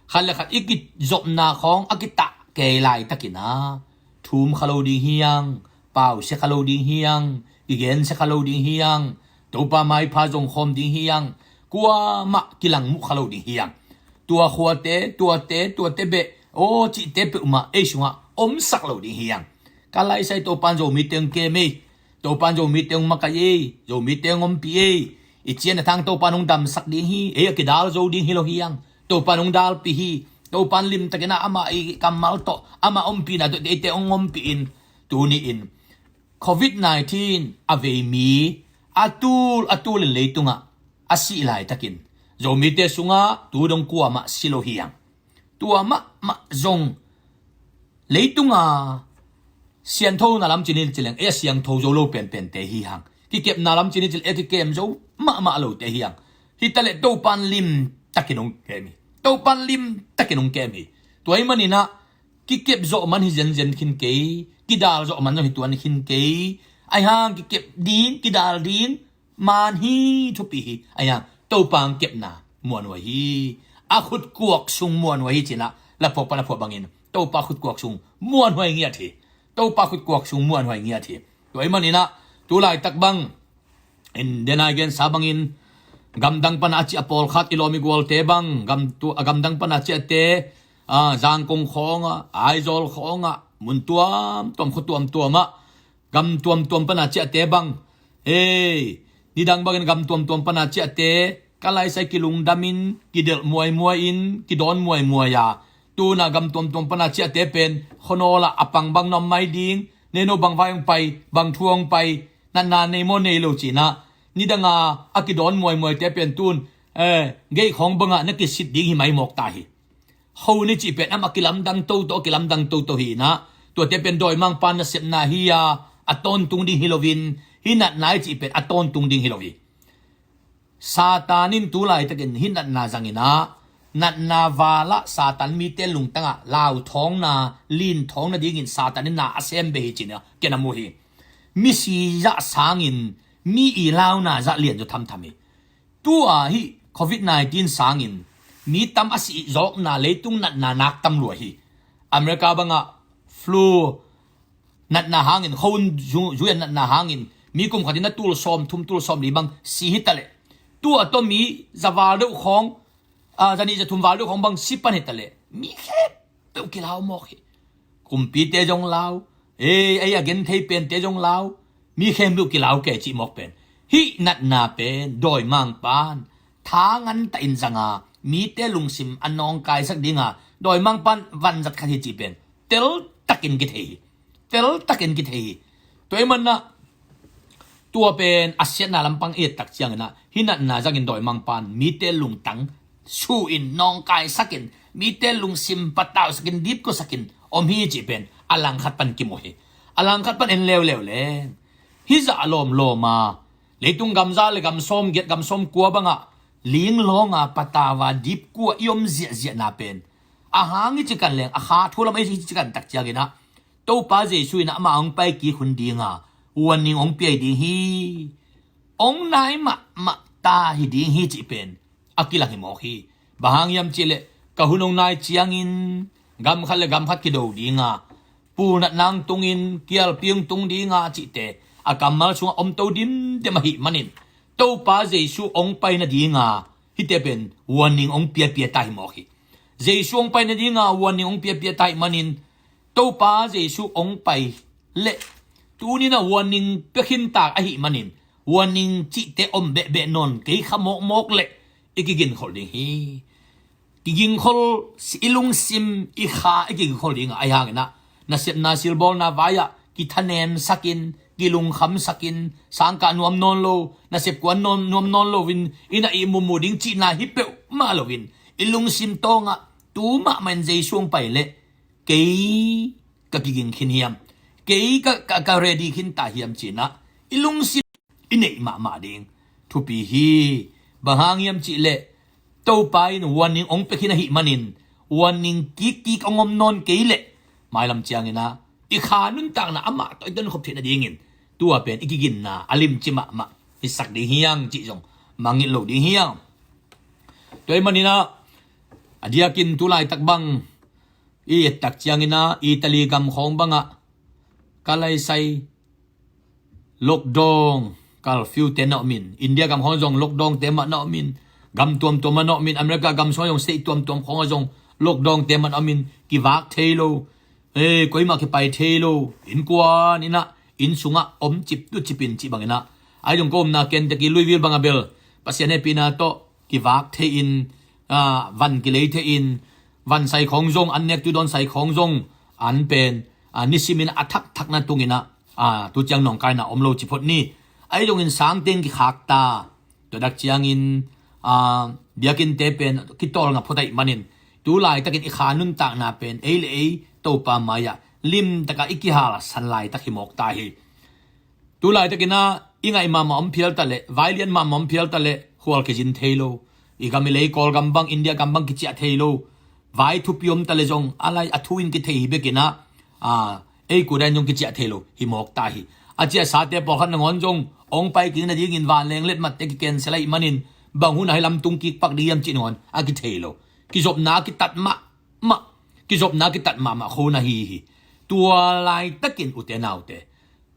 khat le khat i kizopna khawng a kitah kei laitakin a, thum kha lo ding hi hang, pausia kha lo ding hi hang, kigensia kha lo ding hi hang, Topa maipha zong khawm ding hi hang, kuamah kilangmuh kha lo ding hi hang. Tua khuate, tuate, tuate beh, aw cihte peuhmah ei sungah omsak lo ding hi hang. Ka laisai Topa in Zomite hong kem ei. Topa in Zomite hong makaih ei. Zomite hong ompih ei. I cian a thang Topa in hong damsak ding hi. Ei a kidal zo ding hi lo hi hang. Topa in hong dalpih hi. Topa in limtakin a amah i kammal tawh, amah ompihna tawh eite hong ompih in, tuni in covid nineteen a vei mi a tul a tul in leitungah a sih laitakin, Zomite sungah tu dong kuamah si lo hi hang. Tua mahmah zong leitunga siangthona lam cih ni ci leng, ei a siangtho zo lo penpente hi hang. Kikepna lam cih ni ci leng, ei a kikem zo mahmah lote hi hang. Hi taleh Topan limtakin hong kem hi. Topan limtakin hong kem hi. Tua ahih maninah kikep zawh man hi zenzen khin kei, kidal zawh man zong hi tuan khin kei. Ahi hang kikep ding, kidal ding, man hi, thupi hi. Ahi hang Topa hong kepna muanhuai hi. A khutkuak sung muanhuai hi cinah, laphuak pan a phuah bangin Topa khutkuak sung muanhuai ngiat hi. Topa khutkuak sung muanhuai ngiat hi. Tua ahih maninah tu laitak bang in, dena i gensa bangin, gamdang pana a ciah pawlkhat, i lawm i gualte bang, gam tu, a gamdang pana a ciahte, a, Zangkong khawngah, Aizawl khawngah, mun tuamtuam, khua tuamtuamah, gam tuamtuam pana a ciahte bang, hei, nidang bangin gam tuamtuam pana a ciahte, ka laisai kilungdamin, kidelh muaimuai-in, kidawn muaimuai a, tuna gam tuamtuam pana a ciahte pen, khuanawlah a pang bang na om mai ding, neno bang vai hong pai, bang thu hong pai, natna nei maw nei lo cinah, nidanga a kidawn muaimuaite pen tun, eh, gate khawng bangah na kisit ding hi mai mawk ta hi. Ho ni cih pen amah kilamdang toto, a kilamdang toto hi inah, tuate pen dawimangpa nasepna hi a, a tawntung ding hi loin, hih natna i cih pen a tawntung ding hi lo hi. Satan in tu laitakin hih natna zanginah, natna valah Satan mite lungtangah lauthawngna, linthawngna dingin Satan in na a sem beh hi cinah ken a mu hi. Misi zah sangin mi i launa zah lian zaw thamtham hi. Tua hih covid nineteen sangin mi tam a sih zawkna, leitung natna nak tam lua hi. America bangah flu natna hangin, khua-un zu-, zuian natna hangin mi kum khatin a tul sawm thum, tul sawm li bang si hi taleh, tua tawh mi za val deuh khawng, a, za nih za thum val deuh khawng bang si pan hi taleh, mi khempeuh kilau mawk hi. Kumpite zong lau, ei, ei a genthei pente zong lau, mi khempeuh kilau kei cih mawk pen, hih natna pen dawimangpan tha ngantahin zanga, mite lungsim a nawngkaisak dinga dawimangpan vanzat khat hi cih pen teltakin kithei hi. Teltakin kithei hi. Tua ahih manah tua pen a siatna lampang i et tak cianginah, hih natna zangin dawimangpan mite lungtang su-in, nawngkaisakin, mite lungsim patausakin, dipkuasakin om hi cih pen a langkhat pan kimu hi. A langkhat pan en leuleu leng, hih zah a lawmlawma, leitung gam za le gam sawm giat, gam sawm kua bangah ling lawnga patauva dipkua i om ziahziahna pen, a hang i cikan leng, a kha thu lam i cikan tak cianginah, Topa Jesu in amah hong pai kik hun dinga warning hong piai ding hi. Hong nai mahmah ta hi ding hi cih pen a kilang hi mawk hi. Bang hang hiam cihleh, ka hun hong nai ciangin gam khat le gam khat kido dinga, pulnatna hong tungin, kialpi hong tung dinga cihte a kammal sungah om to dimdem ahih manin, Topa Jesu hong pai nadinga hihte pen warning hong piapia ta hi mawk hi. Jesu hong pai nadinga warning hong piapia ta ahih manin, Topa Jesu hong pai leh, tuninah warning pia khinta ahih manin, warning cihte om behbeh nawn kei kha mawkmawk leh, i kiginkhol ding hi. Kiginkhol, i lungsim, i kha i kiginkhol ding a, ahi hanginah nasepna silbawlna vai-ah kithanemsakin, kilungkhamsakin, sangkah nuam nawn lo, nasep kuan nuam, nuam nawn loin, i na ihmu mu ding cihna hi peuhmah loin, i lungsim tawngah tu mahmah in Jesu hong pai leh kei ka kiging khin hiam, kei ka, ka, ka ready khinta hiam cinah i lungsim i neih mahmah ding thupi hi. Bang hang hiam cihleh, Topa in warning hong pia khin ahih manin, warning kikkik hong om nawn kei leh, mailam cianginah i kha nuntakna amah tawh i tonkhop theih nadingin tua pen i kiginna a limci mahmah hisak ding hiang cih zong mangngilh lo ding hiang. Tua ahih maninah a diakin tu laitak bang i et tak cianginah Italy gam khawng bangah ka laisai lockdown, curfew te na omin, India gam khawng zong lockdown te mah na omin, gam tuamtuam mah na omin, America gam sungah zong state tuamtuam khawngah zong lockdown te mah na omin, kivak thei lo, eh, koimah kipai thei lo, innkuan innah, inn sungah om ciptuh cipin cih banginah, ahi zong ko omna Kentucky Louisville bangah bel Pasian hehpihna tawh kivak thei-in, ah, van kilei thei-in, van sai khawng zong, an nek tu dawn sai khawng zong, an pen, ah, nisimin a thakthakna tunginah, ah, tu ciang nawngkaina om lo ci phot ni. Ahi zongin sangteng kikhakta, tua dak ciangin, ah, biakinnte pen kitawlnga phot ahih manin, tu laitakin i kha nuntakna pen ei le ei Topa mai-ah limtaka i kihalsan laitak hi mawk ta hi. Tu laitakinah i ngaih mahmah om phial ta leh, vai lian mahmah om phial ta leh, khual kizin thei lo. I gam i lei Kawlgam bang, India gam bang kiciah thei lo. Vai thupi om ta leh zong a lai a thu in kithei hi bekinah, a, ei kudain zong kiciah thei lo hi mawk ta hi. A ciahsate pawlkhat nangawn zong ong pai kik nadingin vanleng letmatte kikensel ahih manin, bang hunah hei lamtung kik pak ding hiam cih nangawn a kithei lo. Kizopna kitat mahmah, kizopna kitat mahmah khona hi hi. Tua laitakin ute naute,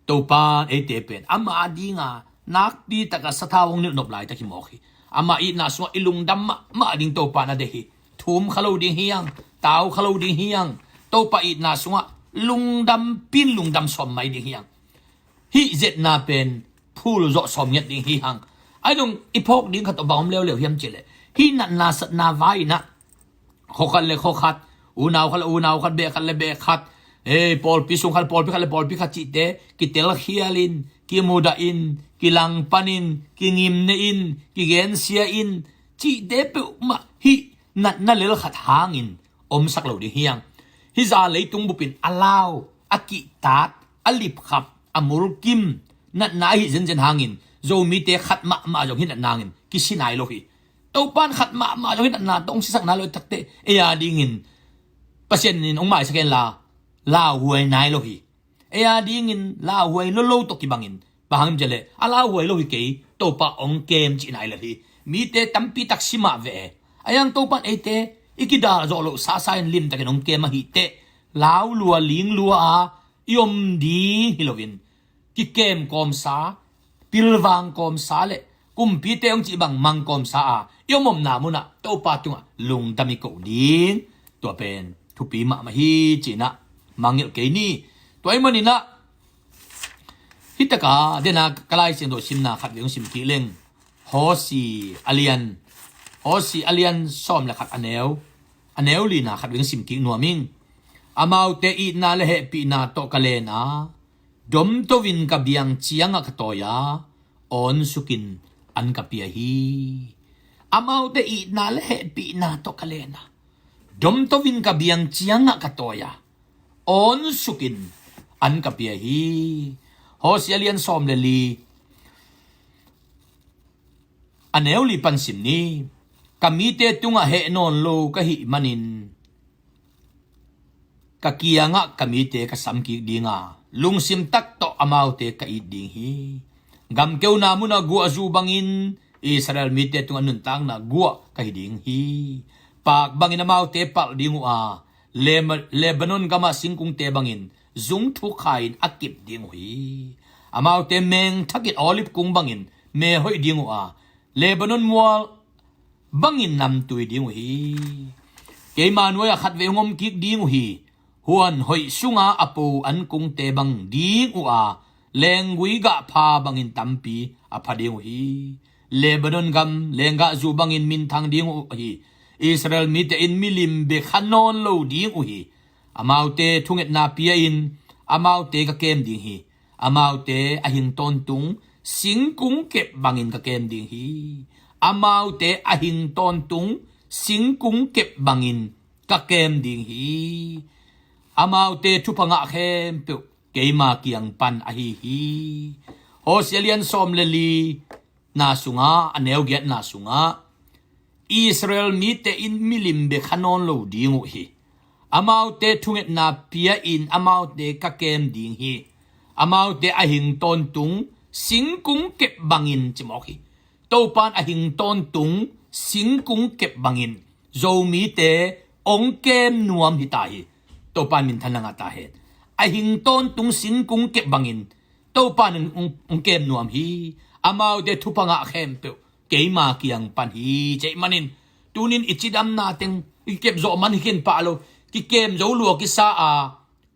Topa eite pen ama dinga nakpi taka sathau hong nilhnop laitak hi mawk hi. Ama itna sungah i lungdam mahmah ding Topa na deih hi. Thum kha lo ding hiang, tau kha lo ding hiang. Topa itna sungah lungdam pin lungdam sawm mai ding hiang. Hih zetna pen phul zawh sawm ngiat ding hi hang. Ai dong i phawk ding khat aw bang om leuleu hiam cileh, hih natna satna vai inah khua khat le khua khat, unau khat le unau khat, beh khat le beh khat, ei, pawlpi sung khat le pawlpi khat le pawlpi khat cihte kitel khialin, kimudahin, kilangpanin, kingimnehin, kigensiain, cihte peuhmah hih natna lel khat hangin omsak lo ding hiang. Hih za leitung bupin a lau, a kihtak, a lipkhap, a mulkim natna ahi zenzen hangin Zomite khat mahmah zong hih natna hangin kisi nai lo hi. Topan khat mahmah zong hih natna tawh hong sisak nai lo takte, ei a dingin Pasian in hong maisak henla lauhuai nai lo hi. Ei a dingin lauhuai lolo tawh kibangin, bang hang hiam cileh a lauhuai lo hi kei, Topa hong kem cih nai lo hi. Mite tampi tak si mah ve. A yang Topan eite i kidal zawh loh sasa in limtakin hong kem ahih teh, lau lua ling lua a i om ding hi loin, kikem kawmsa, pilvang kawmsa le kumpite hong cih bang mang kawmsa a i om omna munah Topa tungah lungdam i koh ding. Tua pen thupi mahmah hi cinah mangngilh kei ni. Tua ahih maninah hih taka dena ka Lai Siangtho simna khat vei hong sim kik leng. Hosea a lian, Hosea a lian sawm le khat a neu, a neu lina khat vei hong sim kik nuam ing. Amaute itna le hehpihna tawh ka len a, domto in ka biang ciangah ka tawi a, awnsukin an ka pia hi. Amaute itna le hehpihna tawh ka len a, domto in ka biang ciangah ka tawi a, awnsukin an ka pia hi. Hosea lian sawm le li, a neu li pan sim ni. Ka mite tungah heh nawn lo ka hih manin, ka kiangah ka mite ka samkik ding a, lungsim tak tawh amaute ka it ding hi. Gamkeuna munah guahzu bangin Israel mite tungah nuntakna guah ka hi ding hi. Paak bangin amaute palh ding uh a, Lema-, Lebanon gamah singkungte bangin zung thukkha-in a kip ding uh hi. Amaute mengthakin olive kung bangin mehoih ding uh a, Lebanon mual bangin namtui ding uh hi. Keima nuai-ah khatvei hong om kik ding uh hi. Huan hoih sunga a po ankungte bang ding uh a, lenggui gahpha bangin tampi a pha ding uh hi. Lebanon gam lenggahzu bangin minthang ding uh hi. Israel mite in milim bek kha nawn lo ding uh hi. Amaute thungetna pia-in amaute ka kem ding hi. Amaute a hing tawntung singkung kep bangin ka kem ding hi. Amaute a hing tawntung singkung kep bangin ka kem ding hi. Amaute thupha ngah khempeuh keima kiang pan ahi hi. Hosea lian sawm le li na sungah, a neu giatna sungah, Israel mite in milim bek kha nawn lo ding uh hi. Amaute thungetna pia-in amaute ka kem ding hi. Amaute a hing tawntung singkung kep bangin cimawk hi. Topan a hing tawntung singkung kep bangin Zomite ong kem nuam hi ta hi. Topan minthan na ngah ta hen. A hing tawntung singkung kep bangin Topan ong, ong, ong kem nuam hi. Amaute thupha ngah khempeuh keima kiang pan hi cih manin, tunin i cidamna teng i kep zawh man hi khin pah lo. Kikem zo lua kisa a,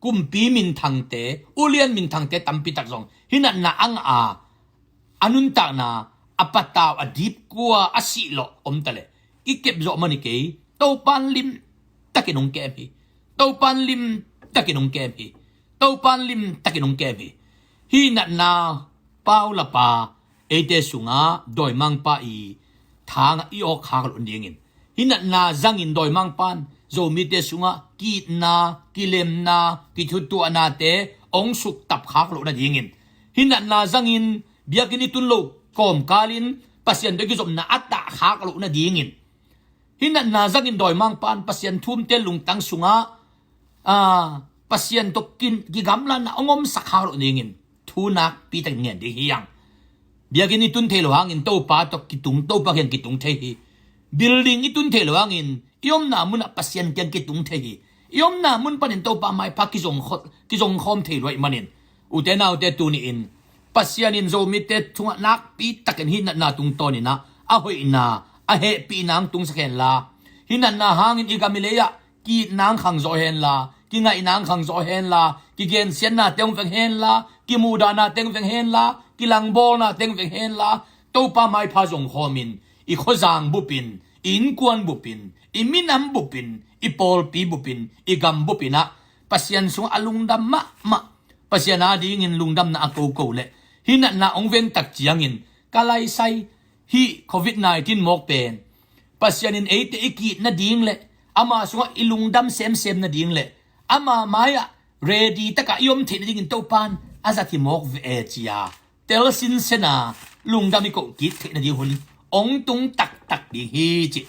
kumpi minthangte, ulian minthangte tampi tak zong hih natna a ngah a, a nuntakna a patau, a dipkua, a sihlawh om ta leh, i kep zawh man hi kei. Topan limtakin ong kem hi. Topan limtakin ong kem hi. Topan limtakin ong kem hi. Hih natna paulapa eite sungah dawimangpa i thangah i awk khak loh nadingin, hih natna zangin dawimangpan Zomite sungah ki-itna, kilemna, kithutuahnate hong suktap khak loh nadingin, hih natna zangin biakinn i tun loh kawmkalin Pasian tawh i kizopna a tah khak loh nadingin, hih natna zangin dawimangpan Pasian thumte lungtang sungah, aa, Pasian tawh kin- kigamlatna hong omsak khak loh nadingin thu nakpi takin ngen ding hi hang. Biakinn i tun thei lo hangin Topa tawh kitung, Topa kiang kitung thei hi. Building i tun thei lo hangin i omna munah Pasian kiang kitung thei hi. I omna mun panin Topa maipha kizong kho- kizong khawm thei lo ahih manin, ute naute, tuni-in Pasian in Zomite tungah nakpi takin hih natna tungtawninah a hoihna, a hehpihna hong tungsak henla, hih natna hangin i gam i lei-ah ki-itna hong khangzaw henla, kingaihna hong khangzaw henla, kigensiatnate hong veng henla, kimuhdahnate hong veng henla, kilangbawlnate hong veng henla, Topa maipha zongkhawmin i khuazang bupin, i innkuan bupin, i minam bupin, i pawlpi bupin, i gam bupinah Pasian sungah a lungdam mahmah, Pasian adingin lungdamna a koko le hih natna hong veng tak ciangin, ka laisai, hih covid nineteen mawk pen Pasian in eite i ki-it nading le ama sungah i lungdam semsem nading le ama mai-ah ready takah i om theih nadingin Topan a zat hi mawk ve e, ci-a tel sinsena lungdam i koh kik theih nading hun hong tung taktak ding hi, cih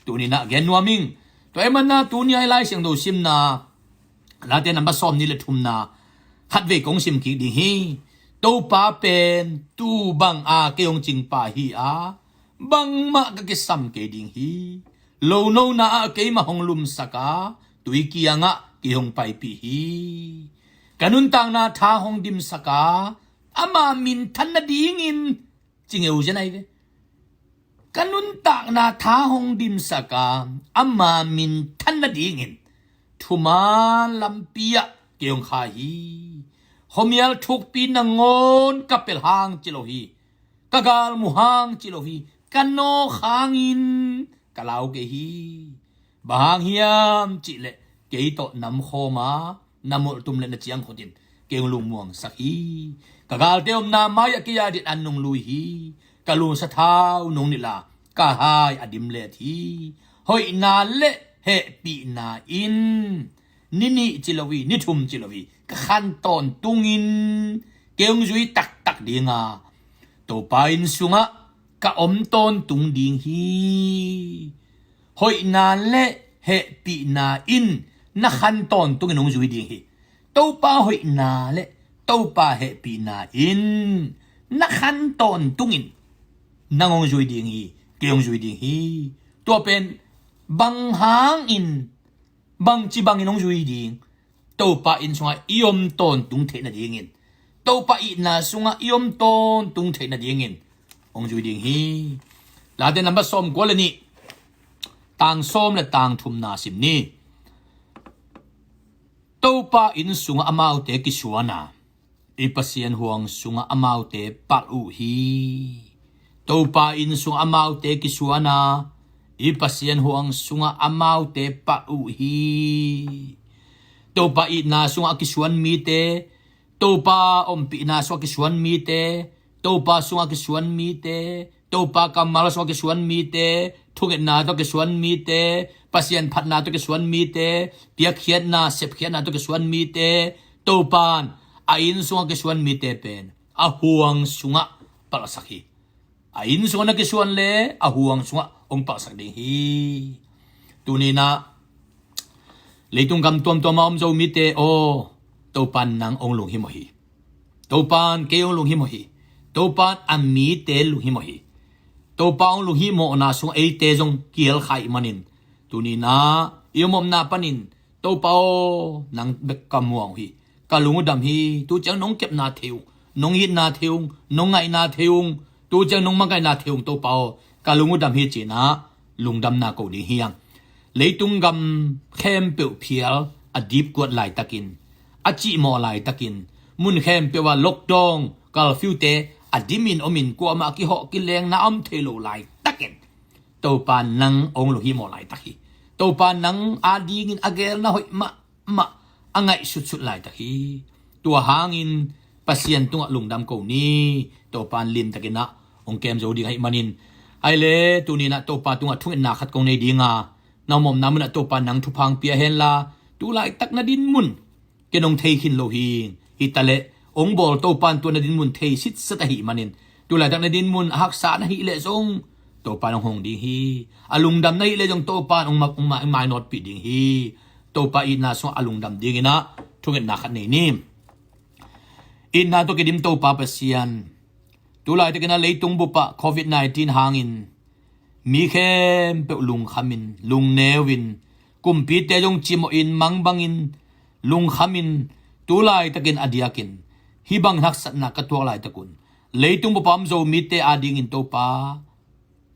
tuninah gen nuam ing. Tua ahih manin tuni-a i Lai Siangtho simna, Late namba sawmnih le thumna khatvei kong sim kik ding hi. Topa pen tuu banga kei hong cingpa hi-a, bangmah ka kisam kei ding hi. Lonona ah keimah hong lumsak a, tui kiangah kei hong paipih hi. Ka nuntakna tha hong dimsak a, ama minthan nadingin, ci ngeu zen ahi ve. Ka nuntakna tha hong dimsak a, ama minthan nadingin thuman lampi-ah kei hong kha hi. Khuamial thukpi nangawn ka pelh hang ci lo hi. Ka galmu hang ci lo hi. Ka nawk hangin ka lau kei hi. Bang hang hiam cihleh kei tawh namkhawm a, na molhtum le na ciangkhutin kei hong lungmuangsak hi. Ka galte omna mai-ah kei adingin an nong lui hi. Ka lungsathau nong nilh a, ka hai a dim let hi. Hoihna le hehpihna in ni nih ci lo hi, ni thum ci lo hi, ka khan tawntungin kei hong zui taktak ding a, Topa inn sungah ka om tawntung ding hi. Hoihna le hehpihna in na khan tawntungin hong zui ding hi. Topa hoihna le Topa hehpihna in na khan tawntungin nang hong zui ding hi, kei hong zui ding hi. Tua pen bang hangin, bangci bangin hong zui ding? Topa inn sungah i om tawntung theih nadingin, Topa itna sungah i om tawntung theih nadingin hong zui ding hi. Late namba sawmkua le nih, tang sawm le tang thumna sim ni. Topa inn sungah amaute kisuan a, i Pasian huang sungah amaute palh uh hi. Topa inn sungah amaute kisuan a, i Pasian huang sungah amaute palh uh hi. Topa itna sungah a kisuan mite, Topa ompihna sungah a kisuan mite, Topa sungah a kisuan mite, Topa kammal sungah a kisuan mite, thungetna tawh a kisuan mite, Pasian phatna tawh a kisuan mite, piakkhiatna, sepkhiatna tawh a kisuan mite, Topan a inn sungah a kisuan mite pen a huang sungah palhsak hi. A inn sungah na kisuan le a huang sungah hong palhsak ding hi. Tuninah leitung gam tuamtuamah om Zomite aw, Topan nang hong lunghimawh hi. Topan kei hong lunghimawh hi. Topan a mite lunghimawh hi. Topa hong lunghimawhna sungah eite zong kihelkha ahih manin, tuninah i om omna panin, Topa aw, nang bek ka muang uh hi. Ka lung uh dam hi. Tu ciang nong kepna thei ung, nong itna thei ung, nong ngaihna thei ung, tu ciang nong mangaihna thei ung, Topa aw, ka lung uh dam hi, cinah lungdamna ko ding hi hang. Leitung gam khempeuh phial a dipkuat laitakin, a cihmawh laitakin, mun khempeuh ah lockdown, curfew-te a dimin omin, kuamah kihawh kilengna a om thei lo laitakin, Topa nang hong lunghimawh laitak hi. Topa nang adingin a geelna hoih mahmah, a ngaihsutsut laitak hi. Tua hangin Pasian tungah lungdam ko ni. Topan limtakinah hong kem zo ding ahih manin, Ai le, tuni-in ah Topa tungah thungetna khat kong nei ding a, na om omna munah Topa nang thupha hong pia hen la, tu laitak na din mun ken hong thei khin lo hi. Hi ta leh, hong bawl Topa in tua na din mun thei sitset ahih manin, tu laitak na din mun a haksa na hih leh zong Topa in hong hong ding hi. A lungdam na hih leh zong Topa in hong ma-, hong ma-, hong mainawtpih ding hi. Topa itna sungah a lungdam dingin ah thungetna khat nei ni. Itna tawh kidim Topa Pasian, tu laitakin ah leitung bupah covid nineteen hangin mi khempeuh lungkhamin, lungneuin, kumpite zong cimawhin, mangbangin, lungkhamin, tu laitakin a diakin hih bang haksatna ka tuak laitakun, leitung bupah om Zomite adingin Topa,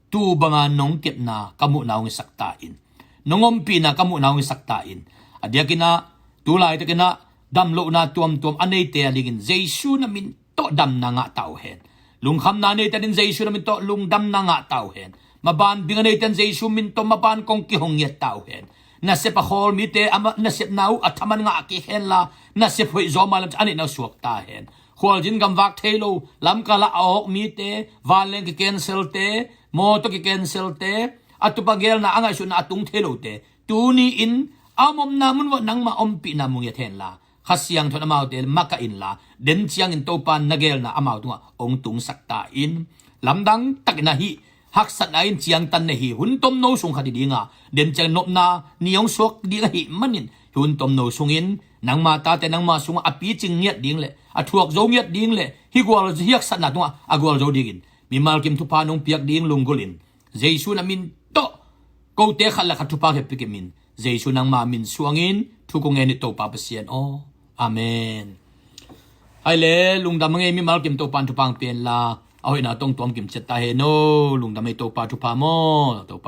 tu banga nong kepna ka muhna hong hisak ta in, nong ompihna ka muhna hong hisak ta in. A diakin ah, tu laitakin ah damlohna tuamtuam a neite adingin Jesu na min tawh damna ngah ta uh hen. Lungkhamna neite adingin Jesu na min tawh lungdamna ngah ta uh hen. Maban bing a neite in Jesu min tawh maban kong kihong ngiat ta uh hen. Nasep a khawl mite a ma-, nasepna uh a thaman ngah kik hen la, nasep hoih zaw mah lam a neihna uh suak ta hen. Khualzin gamvak thei lo, lamkal ah a awk mite, vanleng kikenselte, mawtaw kikenselte, a tupa geelna a ngaihsutna a tung thei lote, tuni-in a om omna mun uah nangmah ompihna mu ngiat hen la, Kha Siangtho in amaute makah in la, den ciangin Topa na geelna amau tungah hong tungsak ta in. Lamdang takin ah hih haksatna in ciangtan nei hi. Hun tomno sung khat hi ding a, den ciang nopna ni hong suak ding ahih manin, hun tomno sungin nangma tate nangma sungah a picing ngiat ding le a thuak zo ngiat ding le hih gual, hih haksatna tungah a gualzo dingin mimal kim thupha nong piak ding lunggulhin, Jesu na min tawh kote khat le khat thupha hong pia kim in, Jesu nangma min suangin thu kong ngen hi Topa Pasian aw. Amen. Ai le, lungdam a ngei mimal kim Topa in thupha hong pia hen la, a hoihna tawh hong tuam kim ciat ta hen aw. Lungdam ei Topa, thupha maw Topa.